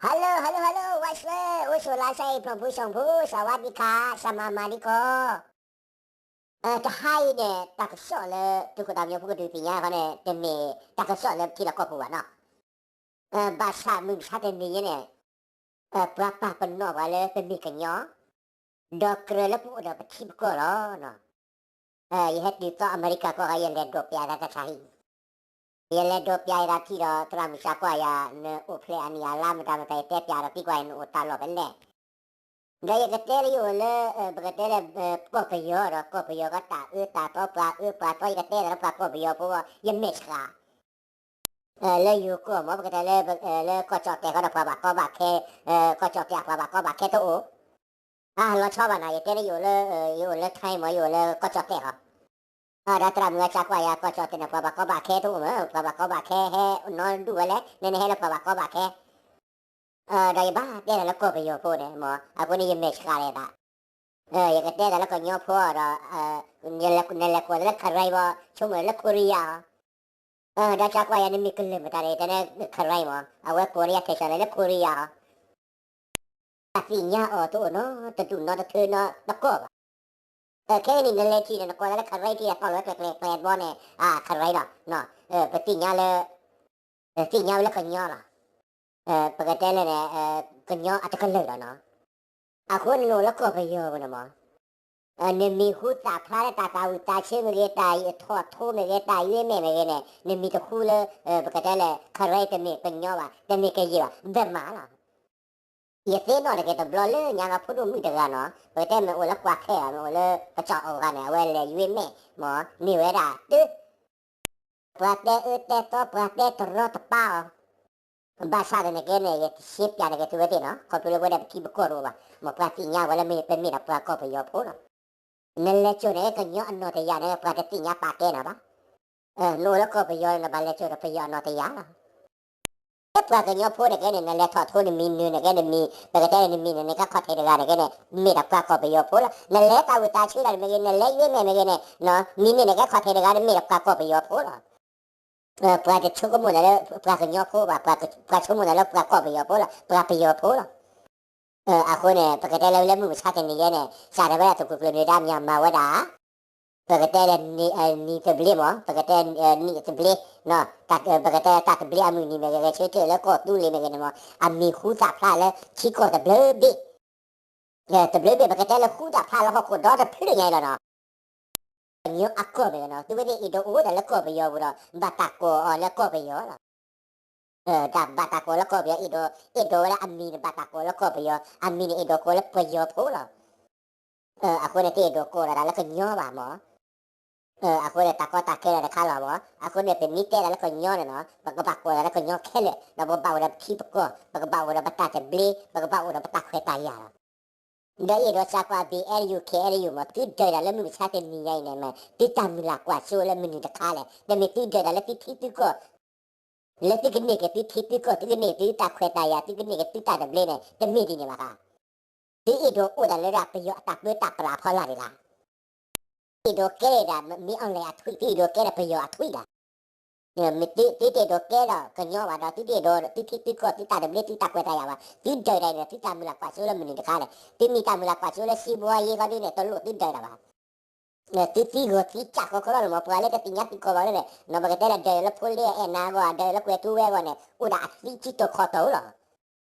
Hello hello hello ဝဲဆှဲ အိၣ်ဆိးလါဆဲအံၤ ဖျိၣ်ဖိစီၣ်ဖိ စဝါဒံခါ စမၤမၤဒံကီ တဟါအံၤန့ၣ် တၢ်ကစီၣ်လၢသုးခိၣ်သးမံဖိကဒုးသ့ၣ်ညါဃီန့ၣ် တမ့ၢ်တၢ်ကစီၣ်လၢပထံလီၢ်ကီၢ်ပူၤဘၣ်နီၤ. ဘၣ်ဆၣ်မုၢ်မဆါတနံၤညါန့ၣ် ပှၤပာ်ပနီၣ်ပှၤလၢပမ့ၢ်ကညီ ဒီးကြၢးလၢပအိၣ်ဒီးပထံပကီၢ်လီၤ. ယဟဲတုၤသီအမဲရကၤကီၢ်ဂၤ ယလဲၤဒိးပျးယသးတၢ်ဆါဟံၣ်, ယလဲၤဒိးပျးယသးထံၣ်ဒီး သရၣ်မုၣ်စါကွၢ်ယၤ နအိၣ်ဖျဲၣ်အနံၣ်အလါမတၤမတၤ ယတဲပျးဒီးသံကွၢ်ယၤ နအိၣ်တၢ်လီၢ်ဖဲလဲၣ်. ဒီးယကတဲလၢယအိၣ်လၢ ပကတဲလၢ ကီၢ်ပယီၤဒီး ကီၢ်ပယီၤကီၢ်တၢ်အၢတၢ်သီ ပှၤအၢပှၤသီ ယကတဲသးလၢပှၤကီၢ်ပယီၤဖိ ယမဲာ်ဆှး လၢယိၤကီၢ်မ့ၢ် ပကတဲလၢ လၢကီၢ်ကၠီၣ်တဲာ်ဃီဒီးပှၤဘၣ်ကီဘၣ်ခဲ, ကီၢ်ကၠီၣ်တဲာ်အပှၤဘၣ်ကီဘၣ်ခဲတအိၣ်, အလီၤဆီဘၣ်နီၤ ယတဲလၢယအိၣ်လၢ ယအိၣ်လၢ Thai မ့ၢ် ယအိၣ်လၢကီၢ်ကၠီၣ်တဲာ်ဃီ, ဒီးသရၣ်မုၣ်အစါကွၢ်ယၤ ကီၢ်ကၠီၣ်တဲာ်န့ၣ် ပှၤဘၣ်ကီဘၣ်ခဲတအိၣ်မ့ၢ် ပှၤဘၣ်ကီဘၣ်ခဲဟဲနီဒူၣ်ဝဲလဲၣ် နနဟဲလၢပှၤဘၣ်ကီဘၣ်ခဲ ဒီးယဘၣ်တဲသးလၢကီၢ်ပယီၤဖိန့ၣ်မ့ၢ် အဃိန့ၣ်ယမဲာ်ဆှးလီၤသး, ယကတဲသးလၢကညီဖိဒီး နလဲၤကွၢ်သးလၢ Karen ဘီ ဆိကမိၣ်လၢ Korea အီၤ, ဒီးစါကွၢ်ယၤ နမ့ၢ်ကလုၢ်မတၤဒီး ယတဲလၢ Karen မ့ၢ် အဝဲ Korea ထဲးဆၢလၢ Korea အီၤ တၢ်သ့ၣ်ညါအီၤတအိၣ်နီတဒူၣ်နီတထၢနီတကီၢ်ဘၣ်. ခဲကနံၣ်နလဲၤထံၣ်န့ၣ် နကွၢ်လၢ Karen ထံၣ်အတီၢ်လီၤဝဲကျဲကျဲကျဲဘီန့ၣ် Karen လီၤ, ပသ့ၣ်ညါလၢ သ့ၣ်ညါဝဲလၢကညီလီၤ. ပကတဲလၢန့ၣ် ကညီအတကလုာ်လီၤနီၤ. အဃိနအိၣ်လၢကီၢ်ပယီၤပူၤန့ၣ်မ့ၢ် နမံၤဟူသၣ်ဖျါလၢတၢ်သးဝံၣ်သးဆၢမ့ၢ်ဂ့ၤ တၢ်ထီၣ်ထိမ့ၢ်ဂ့ၤ တၢ်ယွဲမဲာ်မ့ၢ်ဂ့ၤန့ၣ် နမံၤတဟူလၢ ပကတဲလၢ Karen တမ့ၢ်ကညီဘၣ် တမ့ၢ်ကယဲၢ်ဘၣ် ဘၣ်မးလီၤ. ယသ့ၣ်နီၣ်တဂ့ၤတဘျီလၢညါဂၤဖိဒိၣ်မုၣ်တဂၤနီၤ ပကတဲမ့ၢ်အိၣ်လၢကွၢ်ခဲမ့ၢ်အိၣ်လၢကစီၣ်အီၣ်ဂၤန့ၣ် အဝဲလဲၤယွဲမဲာ်မ့ၢ် မ့ၢ်ဝဲဒၣ်တၢ် ပှၤတဲအၢတဲသီ ပှၤတဲတရီတပါအီၤ, ဘၣ်ဆၣ်ဒီးနကဲန့ၣ် ယတရှဲပၠးနက့ၤသုဝဲသ့ၣ်နီၤ ခီဖျိလၢဝဲဒၣ်ပထံပကီၢ်တအိၣ်ဘၣ် မ့ၢ်ပှၤသ့ၣ်ညါဝဲလၢမ့ၢ်ပမ့ၢ်ဒီးပှၤကီၢ်ပယီၤဖိလီၤ. နလဲၤစိာ်န့ၣ် ကညီအနီၢ်တယၢ်န့ၣ် ပှၤတသ့ၣ်ညါပာ်ကဲနၤဘၣ်. နအိၣ်လၢကီၢ်ပယီၤန့ၣ် နဘၣ်လဲၤစိာ်ဒီးပယီၤအနီၢ်တယၢ်လီၤ. ပှၤကညီဖိန့ၣ်ကဲန့ၣ် နလဲၤထီၣ်ထိနမံၤနုၤန့ၣ်ကဲန့ၣ်မံၤ ပကတဲန့ၣ်နမံၤန့ၣ် နကဲခီၣ်ထံးတဂၤန့ၣ်ကဲန့ၣ် မ့ၢ်ဒီးပှၤကီၢ်ပယီၤဖိလီၤ. နလဲၤသးဝံၣ်သးဆၢတၢ်န့ၣ်မ့ၢ်ဂ့ၤ နလဲၤယွဲမဲာ်မ့ၢ်ဂ့ၤန့ၣ် မံၤမ့ၢ်န့ၣ်ကဲခီၣ်ထံးတဂၤန့ၣ် မ့ၢ်ဒီးပှၤကီၢ်ပယီၤဖိလီၤ. ပှၤတဆိကမိၣ်သးလၢပှၤကညီဖိဘၣ်, ပှၤဆိကမိၣ်သးလၢပှၤကီၢ်ပယီၤဖိလီၤ, ပှၤပယီၤဖိလီၤ. အဃိန့ၣ် ပကတဲလၢလၢမုၢ်မဆါတနံၤယဲန့ၣ် စးထီၣ်ဝဲဒၣ်သုးခိၣ်ကျၢၢ်နၢၤဒါမၤဝဲဒၣ် ပကတဲလၢ နံၣ်သဘျ့မ့ၢ် ပကတဲ နံၣ်သဘျ့ ပကတဲတၢ်သဘျ့အမုၢ်နံၤမ့ၢ်ဂ့ၤ ဂဲၤဆၢထၢၣ်လၢကီၢ်သူလ့ၤမ့ၢ်ဂ့ၤန့ၣ်မ့ၢ် အမံၤဟူသၣ်ဖျါလၢထံကီၢ်တဘျုးဘ့ၣ် တဘျုးဘ့ၣ် ပကတဲလၢဟူသၣ်ဖျါလၢဟီၣ်ခိၣ်ဒီတဖျၢၣ်ညါအံၤလီၤနီၤ. ကညီအကီၢ်မ့ၢ်ဂ့ၤနီၤ သုဝဲသ့ၣ်အဲၣ်ဒိးအိၣ်ဝဲဒၣ်လၢကီၢ်ပယီၤပူၤဒီး ဘၣ်တၢ်ကိးအီၤလၢကီၢ်ပယီၤလီၤ. တၢ်ဘၣ်တၢ်ကိးလၢကီၢ်ပယီၤ အဲၣ်ဒိး အဲၣ်ဒိးဝဲလၢအမံၤန့ၣ် ဘၣ်တၢ်ကိးလၢကီၢ်ပယီၤ အမံၤန့ၣ်အဲၣ်ဒိးကိးလၢပယီၤဖိလီၤ. အဃိန့ၣ် တအဲၣ်ဒိးကိးလီၤတၢ်လၢကညီဘၣ်မ့ၢ် အဃိန့ၣ် တၢ်ကီတၢ်ခဲလၢာ်တခါလီၤမ့ၢ် အဃိန့ၣ် ပမ့ၢ်တဲတၢ်လၢကညီန့ၣ်နီၤ ပကဘၣ်ကိးတၢ်လၢကညီခဲလၢာ် ဒီးပကဘၣ်အိၣ်ဒီးပထံပကီၢ် ပကဘၣ်အိၣ်ဒီးပတၢ်သဘျ့ ပကဘၣ်အိၣ်ဒီးပတၢ်ခွဲးတၢ်ယာ်လီၤ. ဒီးအဲၣ်ဒိးစးကွၢ် ဘီၣ်အဲၣ်ယူၣ် ခ့ၣ်အဲၣ်ယူၣ် မ့ၢ်သုဒၢးတၢ်လၢမုၢ်မဆါတနံၤညါအံၤန့ၣ် မ့ၢ်သုတၢ်မုၢ်လၢ်ကွၢ်စိလၢမနုၤတခါလဲၣ် တမ့ၢ်သုဒၢးတၢ်လၢသုထံသုကီၢ် လၢသုကန့ၢ်က့ၤသုထံသုကီၢ် သုကန့ၢ်သုတၢ်ခွဲးတၢ်ယာ် သုကန့ၢ်က့ၤသုတၢ်သဘျ့န့ၣ် တမ့ၢ်ဒ်န့ၣ်ဘၣ်ဧါ. သုအဲၣ်ဒိးအိၣ်တၢ်လၢဒၣ်ပယီၤအတၢ်ပၢတၢ်ပြးဖီလာ်ဒံးလီၤ. အဲၣ်ဒိးကဲဒၣ် မ့ၢ်အီၣ်လဲၣ်အထွံၣ် သုအဲၣ်ဒိးကဲဒၣ်ပယီၤအထွံၣ်လီၤ. မ့ၢ်သုတအဲၣ်ဒိးကဲဒီးကညီဘၣ်ဒီး သုတအဲၣ်ဒိးသုထံသုကီၢ် သုတၢ်သဘျ့ သုတၢ်ခွဲးတၢ်ယာ်ဘၣ် သုဒၢးတၢ်န့ၣ် သုတၢ်မုၢ်လၢ်ကွၢ်စိလၢမနုၤတခါလဲၣ် သုမ့ၢ်တၢ်မုၢ်လၢ်ကွၢ်စိလၢ စံးဘှီယ့ ခီဒုန့ၣ် တလိၣ်သုဒၢးတၢ်ဘၣ်. သုသံဂီၤသံကၢ်ခီခီလီၤန့ၣ်မ့ၢ် ပှၤလၢတသ့ၣ်ညါသုကီၢ်ဘၣ်န့ၣ် နီၢ်ပကတဲလၢဒၢးလၢဖိလ့အဲၣ်နၤအဂီၢ် ဒၢးလၢကွဲၤထူဝဲအဂီၢ်န့ၣ် အိၣ်ဒၣ်အသံကံတိာ်ခီၣ်တိာ်လီၤ.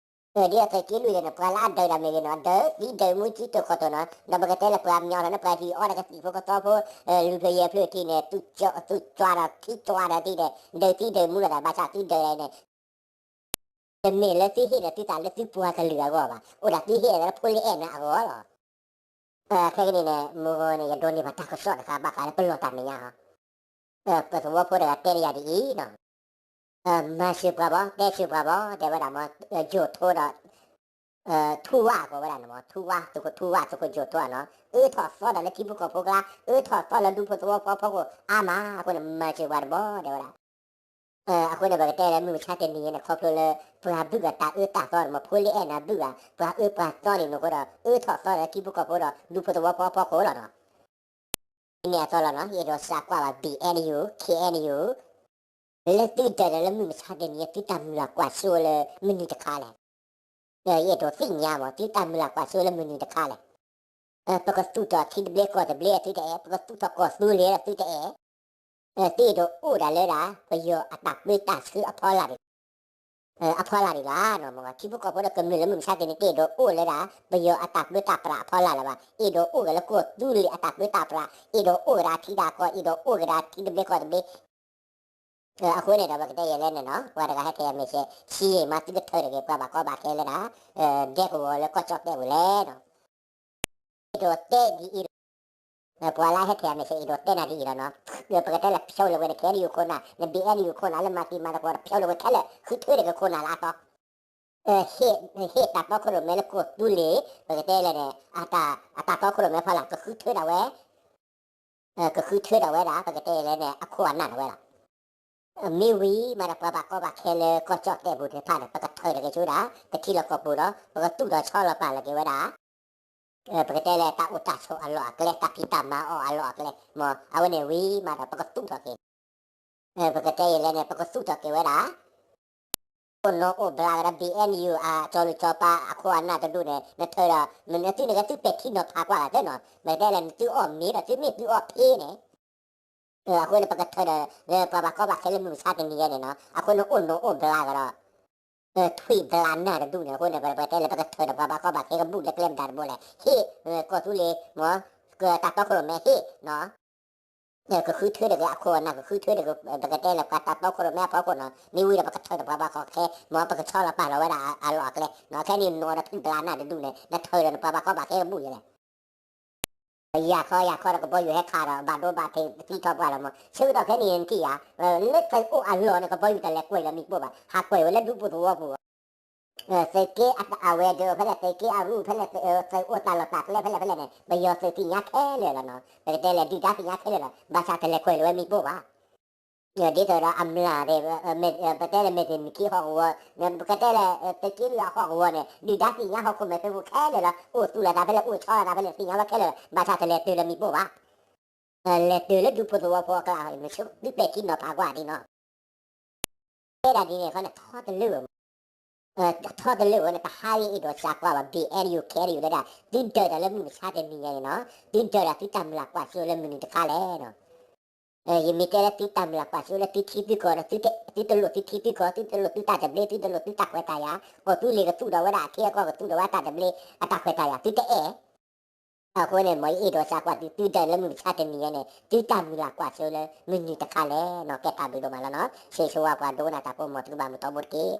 ဒ်အသုးက့လွံၢ်န့ၣ် ပှၤလၢအဒၢးတၢ်မ့ၢ်ဂ့ၤနီၤ ဒၢးသံဒၢးမူကံတိာ်ခီၣ်တိာ်နီၤ နီၢ်ပကတဲလၢပှၤမညီလီၤန့ၣ် ပှၤဟံးအီၣ်တၢ်ကသံၣ်ဖိကသီဖိ လွံၢ်ဖျၢၣ်ယဲၢ်ဖျၢၣ်ထံးန့ၣ် သုကွၢ်ဒီးထံကွၢ်ဒီးသံန့ၣ် ဒၢးသံဒၢးမူလီၤသး ဘၣ်ဆၣ်သုဒၢးတၢ်န့ၣ် တမ့ၢ်လၢသုဟ့ၣ်ဒီးသုသးလၢသုပှၤကလုာ်အဂီၢ်ဘၣ် အိၣ်ဒၣ်သုဟ့ၣ်ဒီးလၢဖိလ့အဲၣ်နၤအဂီၢ်လီၤ. ခဲကနံၣ်န့ၣ် မုၢ်ဂီၤန့ၣ် ယဒိးန့ၢ်ဘၣ်တၢ်ကစီၣ်တခါ ဘၣ်ဃးလၢပလီၢ်တၢ်မဲာ်ညါဟီ ပသဝီဖိတဂၤတဲယၤဒ်အံၤနီၤ မၤစၢၤပှၤဘၣ် တဲစၢၤပှၤဘၣ် တဲဝဲဒၣ်မ့ၢ် ယိၤထိဒီး ထူဝါကိးဝဲဒၣ်န့ၣ်မ့ၢ် ထူဝါ သုးခိၣ်ထူဝါ သုးခိၣ်ယိၤထိနီၤ အၢထီၣ်သီဒီးလၢထံဖိကီၢ်ဖိကျါ အၢထီၣ်သီလၢဒူဖိသဝီဖိအဖီခိၣ်အါမး အဃိန့ၣ် မၤစၢၤပှၤတဘီတဲဝဲဒၣ် အဃိန့ၣ် ပကတဲလၢမုၢ်မဆါတနံၤအံၤန့ၣ် ခီဖျိလၢ ပှၤဘုၣ်ဂၤတၢ်အၢတၢ်သီန့ၣ်မ့ၢ် ဖိလ့အဲၣ်နၤဘုၣ်ဂၤ ပှၤအၢပှၤသီန့ၣ်မ့ၢ်အဃိဒီး အၢထီၣ်သီဒီးလၢထံဖိကီၢ်ဖိဒီး ဒူဖိသဝီဖိအဖီခိၣ်လီၤနီၤ ဒ်န့ၣ်အသိးလီၤနီၤ ယအဲၣ်ဒိးစးကွၢ်ဘၣ် ဘီၣ်အဲၣ်ယူၣ် ခ့ၣ်အဲၣ်ယူၣ် လၢသုဒၢးဒီးလၢမုၢ်မဆါတနံၤအံၤ သုတၢ်မုၢ်လၢ်ကွၢ်စိလၢမနုၤတခါလဲၣ်. ယအဲၣ်ဒိးသ့ၣ်ညါမး သုတၢ်မုၢ်လၢ်ကွၢ်စိလၢမုၢ်နုာ်တခါလဲၣ်. ပကသူၣ်ထီၣ်ထံတဘျ့ကီၢ်တဘျ့သုတအဲၣ်, ပကသူၣ်ထီၣ်ကီၢ်သူလ့ၤသုတအဲၣ်, သုအဲၣ်ဒိးအိၣ်ဒၣ်လၢဒၣ် ပယီၤအတၢ်ပၢတၢ်ဆှၢအဖီလာ်ဒၣ် အဖီလာ်ဒၣ်လီၤ. ထံဖိကီၢ်ဖိဒီးကမျၢၢ်လၢမုၢ်မဆါတနံၤ တအဲၣ်ဒိးအိၣ်လၢဒၣ် ပယီၤအတၢ်ပၢတၢ်ပြးအဖီလာ်လၢၤဘၣ်, အဲၣ်ဒိးအိၣ်က့ၤလၢကီၢ်သူလ့ၤအတၢ်ပၢတၢ်ပြး, အဲၣ်ဒိးအိၣ်က့ၤဒၣ်ထံဒၣ်ကီၢ်, အဲၣ်ဒိးအိၣ်က့ၤဒၣ်ထံတဘျ့ကီၢ်တဘျ့ အဃိန့ၣ်ဒီး ပကတဲယဲလဲၣ်န့ၣ်နီၤ ပှၤတဂၤဟဲထဲးအမဲာ်ဆှဲ ဆံးမးသုကထၢတဂ့ၤ ပှၤဘၣ်ကီဘၣ်ခဲလၢဒၣ် ဒဲကဝီၤလၢကီၢ်ကၠီၣ်တဲၣ်ပူၤလဲၣ်နီၤ. အဲၣ်ဒိးတဲဒ်အံၤ, ပှၤလၢဟဲထဲးအမဲာ်ဆှဲ အဲၣ်ဒိးတဲနၤဒ်အံၤလီၤနီၤ. ပကတဲလၢဖျိလၢၤဝဲန့ၣ် ခဲအံၤယိၤခိၣ်နၢ် နဘံအဲၣ်ယိၤခိၣ်နၢ်လၢမၤတံၤမၤသကိးတဖျိလၢၤဝဲခဲလၢာ် ဃုထၢတဂ့ၤခိၣ်နၢ်လၢအသီ ဟ့ၣ်တၢ်တီခိၣ်ရိၣ်မဲလၢကီၢ်သူလ့ၤ ပကတဲလဲၣ်န့ၣ် အတၢ်တီခိၣ်ရိၣ်မဲဖီလာ် ကဃုထၢဒၣ်ဝဲ ကဃုထၢဒၣ်ဝဲဒၣ် ပကတဲလဲၣ်န့ၣ် အခိၣ်အနၢ်ဒၣ်ဝဲလီၤ. မ့ၢ်ဝံၤမးဒီး ပှၤဘၣ်ကီဘၣ်ခဲလၢကီၢ်ကၠီၣ်တဲၣ်ပူၤသ့ၣ်တဖၣ်န့ၣ် ပကထၢတဂ့ၤဆူဒၣ် ပထံလီၢ်ကီၢ်ပူၤဒီး ပကသူၣ်ထီၣ်ဆီလီၤပာ်လီၤက့ၤဝဲဒၣ် ပကတဲလၢတၢ်အိၣ်တၢ်ဆိးအလီၢ်အကျဲ တၢ်ဖံးတၢ်မၤအီၣ်အလီၢ်အကျဲ မ့ၢ်အဝဲန့ၣ်ဝံၤမးဒီး ပကသူၣ်ထီၣ်က့ၤ ပကတဲယဲလဲၣ်န့ၣ် ပကသူၣ်ထီၣ်က့ၤဝဲဒၣ် အိၣ်နီၢ်အိၣ်ဘျါကဒီး ဘံအဲၣ်ယူၢ် အကၠီလူၤကၠီပၤအခိၣ်အနၢ်တဒူၣ်န့ၣ် နထၢဒီး မ့ၢ်နသုန့ၣ်ကသုပဲာ်ထံနီၤဖးကွၢ်လီၤသ့နီၤ မ့ၢ်တဲလဲၣ် နသုအီၣ်မ့ၤဒီး သုမ့ၢ်သုအီၣ်ဖ့န့ၣ် အဃိန့ၣ် ပကထၢဒီး လၢပှၤဘၣ်ကီဘၣ်ခဲလၢမုၢ်မဆါတနံၤညါန့ၣ်နီၤ အဃိန့ၣ်အိၣ်နီၢ်အိၣ်ဘျါကဒီး ထွံၣ်ဘျါနၢ်တဒူၣ်န့ၣ် အဃိန့ၣ် ပတဲလၢပကထၢဒီးပှၤဘၣ်ကီဘၣ်ခဲကဘူၣ်လၢကျဲမတၤတဘိလဲၣ် ဟ့ၣ် ကီၢ်သူလ့ၤ မ့ၢ် ကတၢ်တီခိၣ်ရိၣ်မဲဟ့ၣ်နီၤ ကဃုထၢတဂ့ၤအခိၣ်အနၢ် ကဃုထၢတဂ့ၤ ပကတဲလၢပှၤတၢ်တီခိၣ်ရိၣ်မဲအဖီခိၣ်နီၤ မ့ၢ်ဝံၤဒီးပကထၢဒီးပှၤဘၣ်ကီဘၣ်ခဲ မ့ၢ်ပကဆီလီၤပာ်လီၤဝဲဒၣ်အလီၢ်အကျဲနီၤ ခဲန့ၣ်နီၤဒီးထွံၣ်ဘျါနၢ်တဒူၣ်န့ၣ် နထၢဒီးနပှၤဘၣ်ကီဘၣ်ခဲကဘူၣ်ယဲလဲၣ် ယၤခီယၤခီဒီးကဘီယူၤဟဲခးဒီး ဘၣ်ဒိဘၣ်ထံးသံထီၣ်ပှၢ်လီၤမး ဆၢကတီၢ်ခဲန့ၣ်နထံၣ်ဧါ လၢသုးအိၣ်အလီၢ်န့ၣ် ကဘီယူၤတလဲၤကွံာ်လၢမံၤပိၢ်ဘၣ် ဟးကွံာ်ဝဲလၢဒူဖိသဝီပူၤ သုးက့အဝဲဒၣ်ဖဲလဲၣ် သုးက့အရူၢ်ဖဲလဲၣ် သုးအိၣ်တၢ်လီၢ်တၢ်ကျဲဖဲလဲၣ်ဖဲလဲၣ်န့ၣ် ပယီၤသုးသ့ၣ်ညါခဲလၢာ်လီၤနီၤ ပကတဲလဲၣ် ဒုၣ်ဒါသ့ၣ်ညါခဲလၢာ်လီၤ ဘၣ်ဆၣ်တလဲၤကွံာ်လၢၤဝဲမံၤပိၢ်ဘၣ် ဒ်သိးဒီးအမျၢ် ပတဲလဲၣ် မဲာ်တနံၤခံဟီၣ်ကဝီၤ ပကတဲလဲၣ် သုးက့လွံၢ်အဟီၣ်ကဝီၤန့ၣ် ဒုၣ်ဒါသ့ၣ်ညါဟီၣ်ခိၣ်မဲာ်ဖဲပူၤခဲလၢာ်လီၤ အိၣ်သူၣ်လီၤသးဖဲလဲၣ် အိၣ်ဆီလီၤသးဖဲလဲၣ် သ့ၣ်ညါဝဲခဲလၢာ်လီၤ ဘၣ်ဆၣ်တလဲၤတုၤလၢမံၤပိၢ်ဘၣ် လဲၤတုၤလၢဒူဖိသဝီဖိအကျါ သုပဲာ်ထံနီၤဖးကွၢ်ဒ်နီၤ တဲဒၣ်ဒ်န့ၣ်ခီန့ၣ် ထီတလၢာ်ဝဲမး ထီတလၢာ်ဝဲန့ၣ် ပဟးဂ့ၤအ့ၣ်ဒိးစးကွၢ်ဘၣ် ဘံအဲၣ်ယူၢ် ခဲအံၤဝဲဒၣ် သုဒၢးတၢ်လၢမုၢ်မဆါတနံၤညါန့ၣ်နီၤ သုဒၢးတၢ်သုတၢ်မုၢ်လၢ်ကွၢ်စိလၢမုၢ်နုာ်တခါလဲၣ်နီၤ ယမ့ၢ်တဲလၢသုတၢ်မုၢ်လၢ်ကွၢ်စိလၢသုထံသုကီၢ်ဒီး သုတလိၣ်သုထံသုကီၢ် သုတလိၣ်သုတၢ်သဘျ့ သုတလိၣ်သုတၢ်ခွဲးတၢ်ယာ် ကီၢ်သူလ့ၤကသူၣ်ထီၣ်ဝဲဒၣ်အခ့အကီၢ် ကသူၣ်ထီၣ်ဝဲတၢ်သဘျ့ အတၢ်ခွဲးတၢ်ယာ် သုတအဲၣ် အဃိန့ၣ် မ်ယအဲၣ်ဒိးစးကွၢ်သု သုဒၢးလၢမုၢ်မဆါတနံၤညါန့ၣ် သုတၢ်မုၢ်လၢ်ကွၢ်စိလၢမုၢ်နုာ်တခါလဲၣ်နီၤ ကဲတၢ်ဘျုးဒိၣ်မးလီၤနီၤ ဆၢဂ့ၤဆၢဝါပှၤဒိကနၣ်တၢ်ဖိ မ်သုကဘၣ်မုာ်ထီဘိတက့ၢ်.